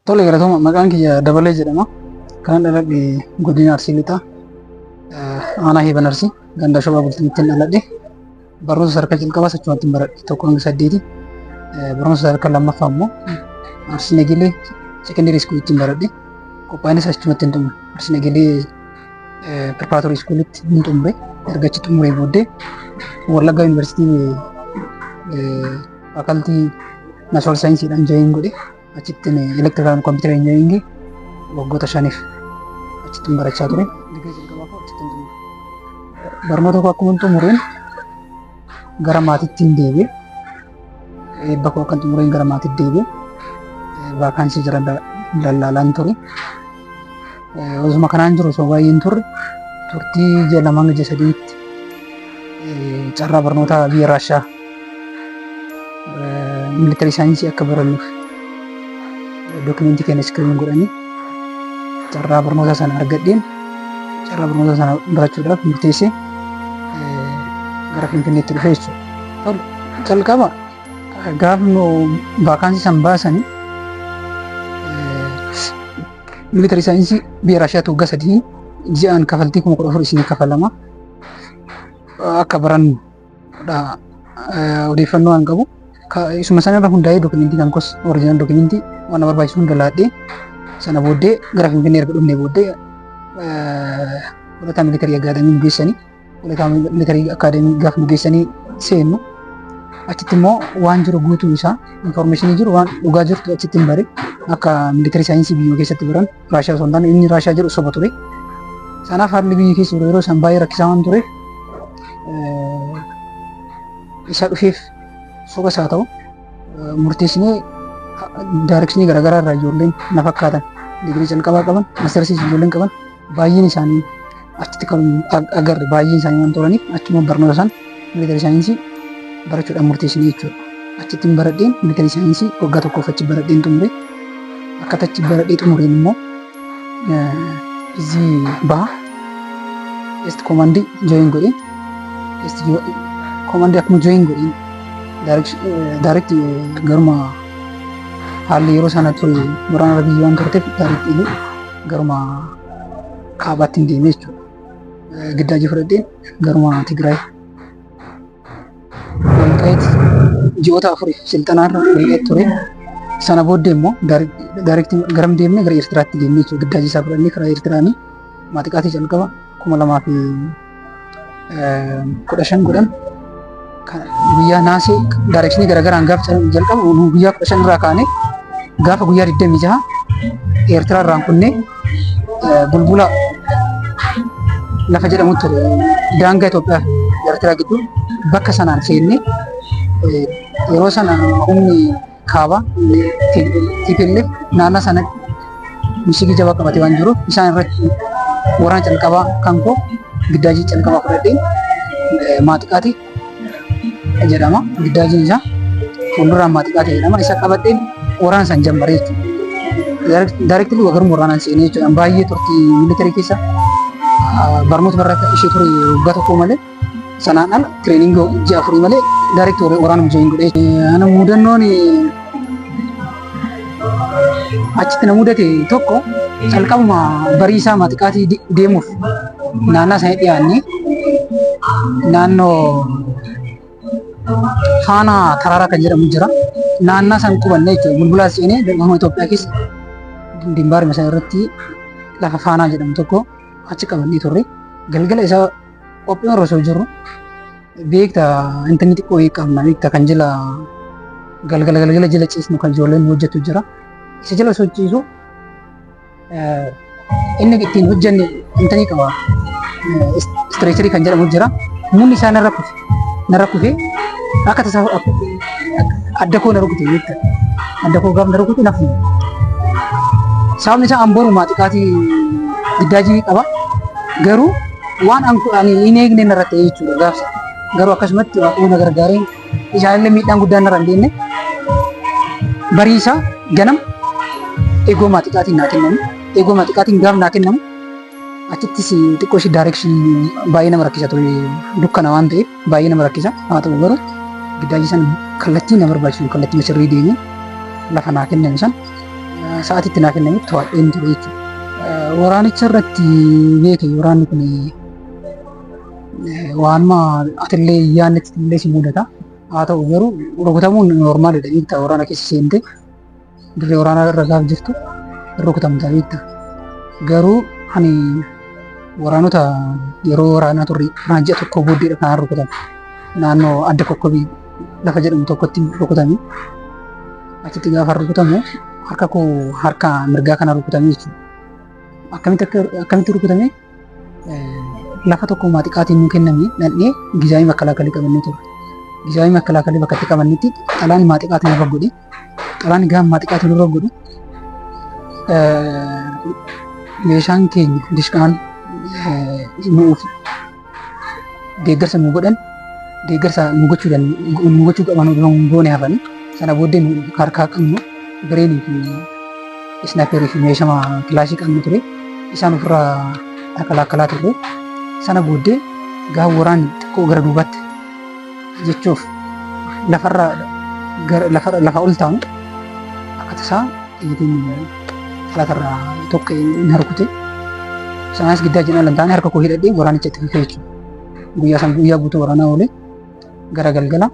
Tole, galatooma. Maqaan kiyya Dabalee jedhama. Kanan dhaladhe godina Arsii Lixaa, aanaa Heeban Arsii, ganda Shobaa Bultumitti dhaladhe. Barnoota sadarkaa jalqabaa achumatti baradhe, 1 hanga 8. Barnoota sadarkaa lammaffaa immoo Arsii Nagelee Secondary Schoolitti baradhe. Qophaa'inis achumatti hin xumure. Arsii Nagelee Preparatory Schoolitti hin xumure. Erga achi xumuree booddee Wallaggaa Yuunivarsiitii faculty Natural Scienceiidhaan join godhe. Achitti Electrical and Computer Engineering waggoota 5f achitti barachaa ture. Digirii jalqabaa koo achitti xumure. Barnoota koo akkuma xumureen gara maatiitti hin deebi'e. Eebba koo akkan xumureen gara maatiitti deebi'e. Vacancy jira lallaalaan ture. Osuma kanaan jiru, osoo baay'een turre, turtii ji'a 2 hanga ji'a 3tti carraa barnoota biyya Raashaa military science akka barannuuf documentii keenya screen godhanii carraa barnoota sana argadheen, carraa barnoota sana barachuudhaaf murteessee gara Finfinneetti dhufe jechuudha. Tole, jalqaba gaafa vacancy san baasanii military science biyya Raashiyaatti waggaa 3 ji'aan kafaltii 14,000 isinii kafalama akka barannu odeeffannoo an qabu. Isuma sana irra hundaa'ee documentii kan kos original documentii waan na barbaachisu hunda laadhee, sana booddee gara Finfinnee erga dhufnee booddee Hoolataa Military Academy nu geessanii, Hoolataa Military Academy gaafa nu geessanii seennu, achitti immoo waan jiru guutuu isaa, informationii jiru, waan dhugaa jirtu achitti hin bare. Akka military science biyya keessatti baran Raashiyaa osoo hin taane, inni Raashiyaa jedhu soba ture. Sanaaf haalli biyya keessa jiru yeroo san baay'ee rakkisaa waan tureef, isa dhufeef soba isaa ta'u murteessinee, directionii garaagaraa irraa ijoolleen na fakkaatan, digirii jalqabaa qaban, mastersiis ijoolleen qaban baay'een isaanii achitti kan agarre baay'een isaanii waan turaniif, achuma barnoota isaan military science barachuudhaan murteessinee jechuudha. Achitti baradheen military science waggaa tokkoof achi baradheen xumure. Akka achi baradhee xumureen immoo izii baha East Command join godhee, East Command akkuma join godheen direct garuma, haalli yeroo sana ture waraana biyya waan turteef, direct garuma kaabaatti hin deemee jechuudha. Giddaajii fudhadheen garuma Tigraay Walqaayit ji'oota 4f silxanaarra Walqaayit ture. Sana booddee immoo direct garam deemnee? Gara Eertiraatti deemnee jechuudha. Giddaajii isaa fudhannee karaa Eertiraanii maaxiqaatii jalqaba 2015 godhan. Guyyaa naasee directionii garaagaraan gaafa jalqabu, guyyaa 15 irraa kaanee gaafa guyyaa 26 Eertiraa irraan kunnee Bulbula lafa jedhamu ture, daangaa Itoophiyaa fi Eertiraa gidduu bakka sanaan seennee, yeroo sana humni kaabaa TPLF naannoo sanatti mishigii jabaa qabatee waan jiruuf, isaan irratti waraana calqabaa kan koo giddaajii calqabaa fudhadhee, maaxiqaatii jedhama. Giddaajiin isaa fuulduraan maaxiqaatii jedhama. Isa qabadheen waraana san jammaree jechuudha. Directly garuma waraanaan seenee jechuudha. Baay'ee turtii military keessa barnoota barata ishee ture waggaa tokko malee, sanaan ala trainingii ji'a 4 malee direct waraanuma join godhee. Ana mudannoon achitti na mudate tokko, calqabuma bariisaa maaxiqaatii deemuuf naannaa sana dhiyaannee, naannoo Faanaa Taraaraa kan jedhamu jira. Naannaa san qubannee jechuudha. Bulbulaa seenee lafuma Itoophiyaa keessa dimbaarima sana irratti lafa Faanaa jedhamu tokko achi qabannee turre. Galgala isaa qophii irra osoo jirru, beekta, intalli xiqqoo qabna, beekta, kan jila galgala galgala jala ciisnu kan ijoolleen hojjetu jira. Isa jala osoo ciisu, inni ittiin hojjenne intanii qaba. Stretcherii kan jedhamu jira. Munni isaa narra kufe. Narra kufee akka tasaa adda koo na rukute, beekta. Adda koo gaafa na rukute nafu. Sababni isaa amboon maaxiqaatii giddaajii qaba. Garuu waan ani hin eegne narra ta'e jechuudha gaafsa. Garuu akkasumatti Waaqayyo na gargaaree isaanillee miidhaan guddaan narra hin geenye. Bariisaa ganam eegoo maaxiqaatiin naa kennamu. Eegoo maaxiqaatiin gaaf naa kennamu, achittis xiqqoo ishee directionii baay'ee nama rakkisa ture, dukkana waan ta'eef baay'ee nama rakkisa. Haa ta'u garuu giddaajii san kallattii na barbaachisu, kallattii sirrii deemee lafa naa kenname san sa'aatiitti naa kennametti to'adheen ture jechuudha. Waraanicha irratti beeke waraanni kun waanuma atillee yaadnetti illee si mudata. Haa ta'u garuu rukutamuun normaalidha beektaa, waraana keessa seente dirree waraanaa irra gaaf jirtu rukutamta beektaa. Garuu ani waraanota yeroo waraanaa turre waraana ji'a tokko booddeedha kan rukutame. Naannoo adda kokkobii lafa jedhamu tokkotti rukutame. Achitti gaafa rukutamu harka koo harka mirgaa kana rukutame jechuudha. Akkamitti akkamitti rukutame? Lafa tokko maaxiqaatiin nuu kenname dhandhee gizaayii makalaakalii qabannee ture. Gizaayii makalaakalii bakka itti qabannetti xalaan maaxiqaatiin nurra godhe. Xalaan gaafa maaxiqaatiin nurra godhu meeshaan keenya dishqaan nuuf deeggarsa nu godhan, deeggarsa nu gochuu nu gochuu qaban odoo hin goone hafanii, sana booddee nu harkaa qabnu bireenii fi isnaaperii fi meeshaa kilaashii qabnu ture isaan ofirraa takalaakalaa turre. Sana booddee gaafa waraanni xiqqoo gara duubaatti jechuuf lafarra lafa ol taa'u akka tasaa xiyyitiin xalatarraa tokko na rukute. Sanaanis giddaa jedhan lan taane harka koo hidhadhee waraanicha itti fufee jechuudha. Guyyaa san guyyaa guutuu waraanaa oolee gara galgala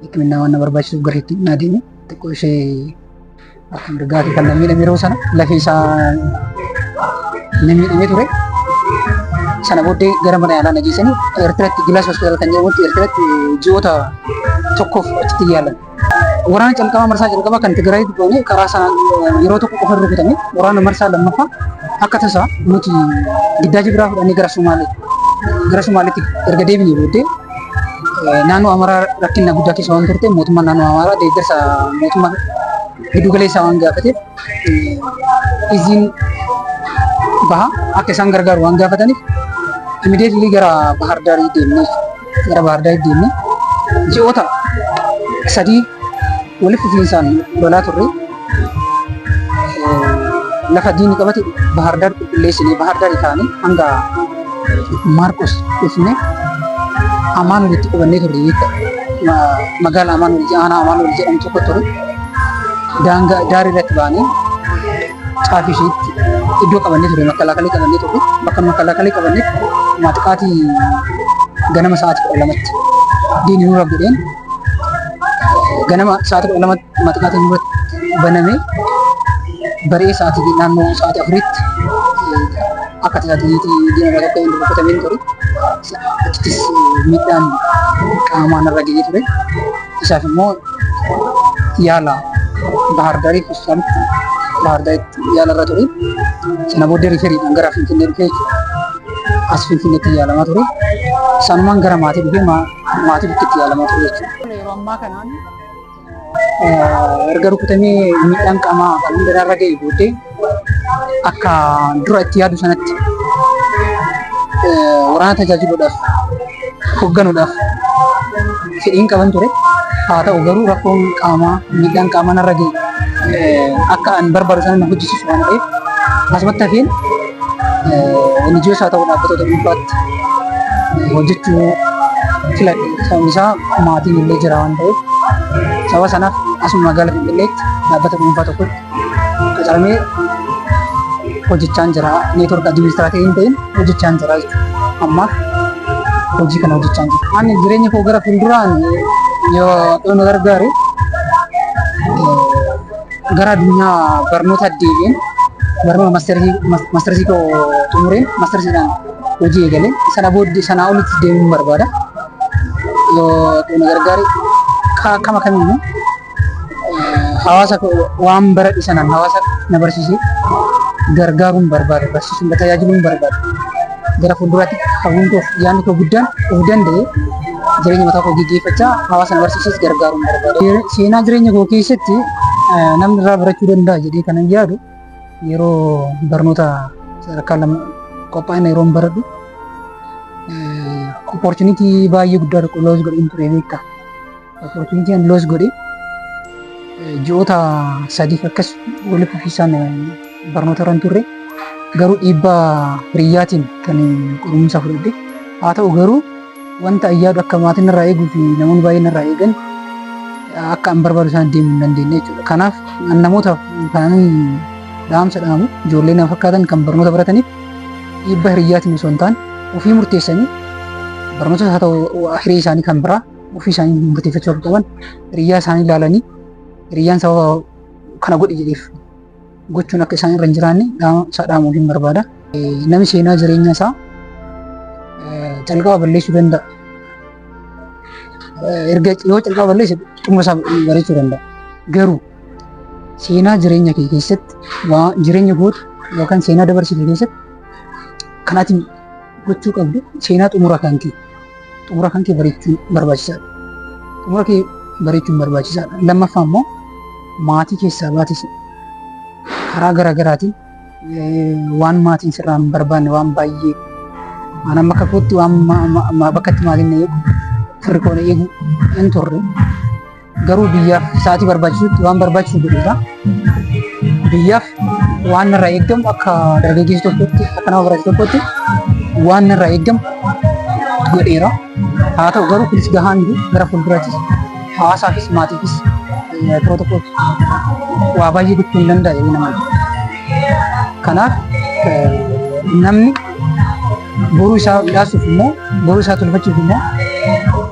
hikiminnaa waan na barbaachisuuf gara hikiminnaa deeme. Xiqqoo ishee harka mirgaatii kan na miidhame yeroo sana lafee isaa na miidhamee ture. Sana booddee gara mana yaalaa na geessanii Eertiraatti, Gilaas Hospitaal kan jedhamutti, Eertiraatti ji'oota tokkoof achitti yaalan. Waraana calqabaa, marsaa jalqabaa kan Tigraayitti goone karaa sanaan yeroo tokko qofa rukutame. Waraana marsaa lammaffaa akka tasaa nuti giddaaji biraa fudhannee gara Somaaleetti erga deebinee booddee, naannoo Amaaraa rakkina guddaa keessa waan turte, mootummaan naannoo Amaaraa deeggarsa mootummaa giddu galeessaa waan gaafateef, iziin baha akka isaan gargaaru waan gaafataniif, immediately gara Bahar Daarii deemnee, gara Bahar Daarii deemnee ji'oota 3 walitti fufiinsaan lolaa turre. Lafa diinni qabate Bahar Daar qulqulleessinee, Bahar Daarii kaanee hanga Maarqos dhufne Amaanuelitti qubannee turre jechuudha. Magaala Amaanuel, aanaa Amaanuel jedhamu tokko ture. Daangaa daarii irratti baanee caafii isheetti iddoo qabannee ture, makalaakalii qabannee turre. Bakka makalaakalii qabannetti maaxiqaatii ganama sa'aatii 12tti diinni nurra godheen, ganama sa'aatii 12tti maaxiqaatii nurratti banamee, bari'ee sa'aatii naannoo sa'aatii 4tti akka tajaajiliitii diina irraa tokko inni rukutameen ture. Achittis miidhaan qaamaa narra ga'ee ture. Isaaf immoo yaala Bahar Daarii hospitaalitti, Bahar Daaritti yaala irra ture. Sana booddee riferiidhaan gara Finfinnee dhufee jechuudha. As Finfinneetti yaalamaa ture. Sanumaan gara maatii dhufee maatii bukkeetti yaalamaa ture jechuudha. Yeroo ammaa kanaan erga rukutamee miidhaan qaamaa kan hunda irra ga'e booddee akka dura itti yaadu sanatti waraana tajaajiluudhaaf, hoogganuudhaaf fedhiin qaban ture. Haa ta'u garuu rakkoon qaamaa, miidhaan qaamaa narra ga'e akka an barbaadu sana na hojjechiisu waan ta'eef, asumatti hafeen NGOs haa ta'u dhaabbatoota dhuunfaatti hojjechuu filadhe. Sababni isaa maatiin illee jira waan ta'eef, sababa sanaaf asuma magaalaa Finfinneetti dhaabbata dhuunfaa tokkotti qacaramee hojjechaan jira. Network administrator hin ta'in hojjechaan jira jechuudha. Ammaaf hojii kana hojjechaan jira. Ani jireenya koo gara fuulduraan yoo Waaqayyo na gargaare gara addunyaa barnoota deebi'een, barnoota maastersii koo xumureen, maastersiidhaan hojii eegaleen, sana booddee sanaa olitti deemuun barbaada. Yoo Waaqayyo na gargaare kama kamiinuu hawaasa waan baradhe sanaan hawaasa na barsiise gargaaruun barbaada, barsiisuun, tajaajiluun barbaada. Gara fuulduraatti hawwiin koo, yaadni koo guddaan of danda'e jireenya mataa koo geggeeffachaa hawaasa na barsiises gargaaruun barbaada. Seenaa jireenya koo keessatti namni irraa barachuu danda'a jedhee kanan yaadu, yeroo barnoota sadarkaa lama qophaa'ina yeroon baradhu opportunity baay'ee guddaa tokko lose godheen ture beektaa. Opportunity an lose godhe, ji'oota 3f akkas walitti fufinsaan barnoota irra hin turre, garuu dhiibbaa hiriyyaatiin kan qorumsa fudhadhe. Haa ta'u garuu wanta an yaadu akka maatiin irraa eeguu fi namoonni baay'een irraa eegan akka an barbaadu isaan deemuu hin dandeenye jechuudha. Kanaaf an namootaaf kanan Dhaamsa dhaamu ijoollee na fakkaatan kan barnoota barataniif dhiibba hiriyyaatiin osoo hin taane ofii murteessanii barnoota haa ta'u hiree isaanii kan biraa ofii isaanii murteeffachuu akka qaban, hiriyyaa isaanii ilaalanii hiriyyaan sababa kana godhi jedheef gochuun akka isaan irra hin jiraanne dhaamsa dhaamuuf hin barbaada. Namni seenaa jireenya isaa calqaba balleessuu danda'a. Erga yoo calqaba balleesse xumura isaa bareechuu danda'a. Garuu seenaa jireenya kee keessatti waa jireenya gootu yookaan seenaa dabarsite keessatti kan ati gochuu qabdu seenaa xumura kan kee bareechuun barbaachisaadha. Xumura kee bareechuun barbaachisaadha. Lammaffaa immoo maatii keessaa baates karaa garaa garaatiin waan maatiin sirraa hin barbaanne waan baay'ee waan amma akka kootti waan bakka itti maatiin na eegu, firri koo na eegu hin turre. Garuu biyyaaf sa'aatii barbaachisutti waan barbaachisu godheera. Biyyaaf waan narraa eeggamu akka dargaggeessa tokkotti, akka nama barate tokkotti waan narraa eeggamu godheera. Haa ta'u garuu kunis gahaa miti. Gara fuulduraattis hawaasaafis maatiifis yeroo tokko waa baay'ee gochuu hin danda'a jedhee nama. Kanaaf namni boruu isaa midhaasuuf immoo, boruu isaa tolfachuuf immoo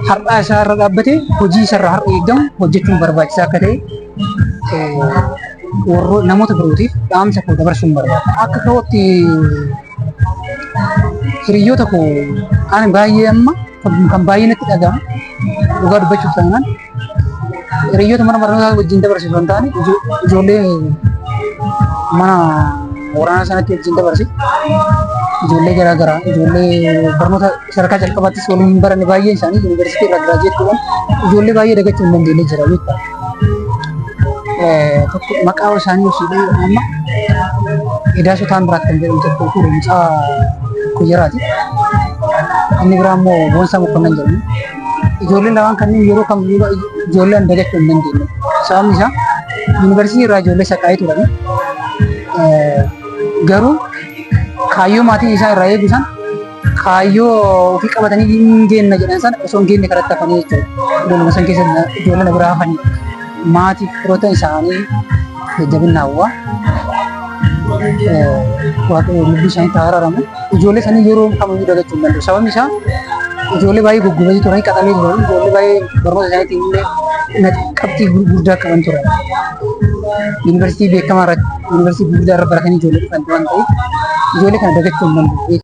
har'aa isaa irra dhaabbatee hojii isarraa har'a eeggamu hojjechuun barbaachisaa akka ta'e warroo namoota birootiif dhaamsa koo dabarsuun barbaada. Akka kootti hiriyoota koo ani baay'ee amma kan baay'ee natti dhaga'amu, dhugaa dubbachuuf taanaan, hiriyoota mana barnootaa wajjin dabarse osoo hin taane ijoollee mana waraanaa sanatti wajjin dabarse, ijoollee garaa garaa, ijoollee barnoota sadarkaa jalqabaattis waliin hin baranne, baay'een isaanii yuunivarsiitii irraa graduate godhan, ijoollee baay'ee dagachuu hin dandeenye jira jechuudha. Tokko maqaa isaanii osoo dhahee amma Idaasoo Taamiraat kan jedhamu tokko fuudhe, mucaa Kuyyaraati. Inni biraa immoo Boonsaa Mokonnan jedhamu. Ijoolleen lamaan kanneen yeroo kamiyyuu ijoollee an dagachuu hin dandeenye. Sababni isaa yuunivarsiitii irraa ijoollee saqaa'ee turani. Garuu kaayyoo maatiin isaa irraa eegu san, kaayyoo ofii qabatanii hin geenna jedhan sana osoo hin geenne karatti hafanii jechuudha. Ijoolluma san keessa ijoollee na biraa hafanii maatii firoota isaanii jajjabina hawwaa. Waaqayyo lubbuu isaanii haa araaramu. Ijoollee sanii yeroo kamiyyuu dagachuu hin danda'u. Sababni isaa ijoollee baay'ee guggubatee turanii, qaxalee turanii, ijoollee baay'ee barnoota isaaniitiin illee qabxii gurguddaa qaban turan. Yuunivarsiitii beekamaa irratti, yuunivarsiitii gurguddaa irra baratanii ijoollee dhufan waan ta'eef ijoollee kana dagachuu hin danda'u.